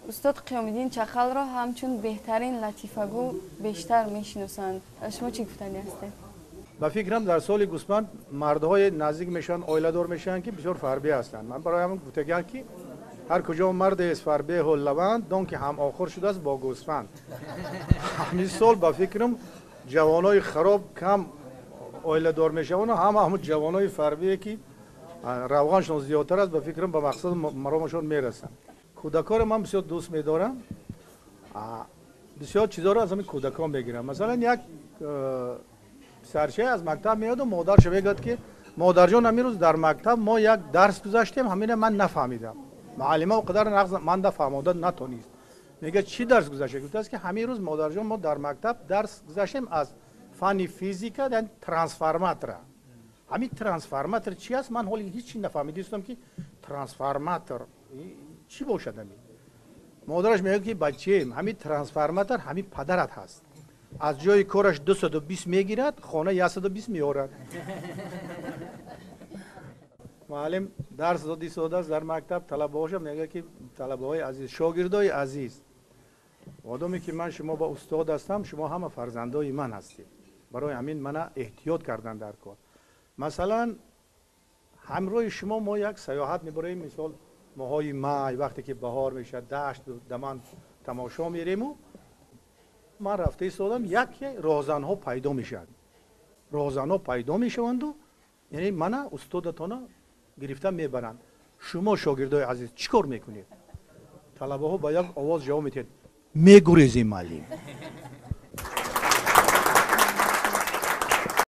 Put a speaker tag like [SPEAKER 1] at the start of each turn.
[SPEAKER 1] Устод Қиёмиддин Чақалро ҳамчун беҳтарин латифагӯ бештар мешиносанд. Шумо чӣ гуфтанӣ ҳастед?
[SPEAKER 2] Ба фикрам, дар соли гӯсфанд мардҳои наздик мешаванд, оиладор мешаванд, ки бисёр фарбе ҳастанд. Ман барои ҳамин гуфтагиам, ки ҳар куҷо мардест фарбеҳу лаванд, дон ки ҳамохур шудааст бо гӯсфанд. Ҳамин сол, ба фикрам, ҷавонои хароб кам оиладор мешаванд, ҳама ҳамун ҷавонои фарбие, ки равғаншон зиёдтар аст, ба фикрам, ба мақсаду маромашон мерасанд. Кӯдакоро ман бисёр дӯст медорам, бисёр чизҳоро аз ҳамин кӯдакон мегирам. Масалан, як писарчае аз мактаб меояду модарша мегӯяд, ки модарҷон, ҳамин рӯз дар мактаб мо як дарс гузаштем, ҳамина ман нафаҳмидам, муаллима он қадар нағз ман нафаҳмода натонист. Мегӯяд: чӣ дарс гузашта? Гуфтааст, ки ҳамин рӯз, модарҷон, мо дар мактаб дарс гузаштем аз фанни физика, яъне трансформатора. Ҳамин трансформатор чи аст, ман ҳоли ҳеҷ чи нафаҳмидистам, ки трансформатор чӣ бошад ҳамин. Модараш мегӯяд, ки бачаем, ҳамин трансформатор ҳамин падарат ҳаст, аз ҷои кораш 220 мегирад, хона 120 меорад. Муаллим дарс дод истодааст дар мактаб, талабаҳоша мегӯяд, ки талабаҳои азиз, шогирдои азиз, одаме ки ман шумо ба устод ҳастам, шумо ҳама фарзандои ман ҳастед, барои ҳамин мана эҳтиёт кардан дар кор. Масалан, ҳамроҳи шумо мо як саёҳат мебарем, мисол, моҳҳои май, вақте ки баҳор мешавад, дашт даман тамошо мерему. Ман рафта истодам, яке роҳзанҳо пайдо мешаванд, роҳзанҳо пайдо мешаванду, яъне мана устодатона гирифта мебаранд. Шумо, шогирдои азиз, чӣ кор мекунед? Талабаҳо ба як овоз ҷавоб медиҳед: мегурезем, муаллим.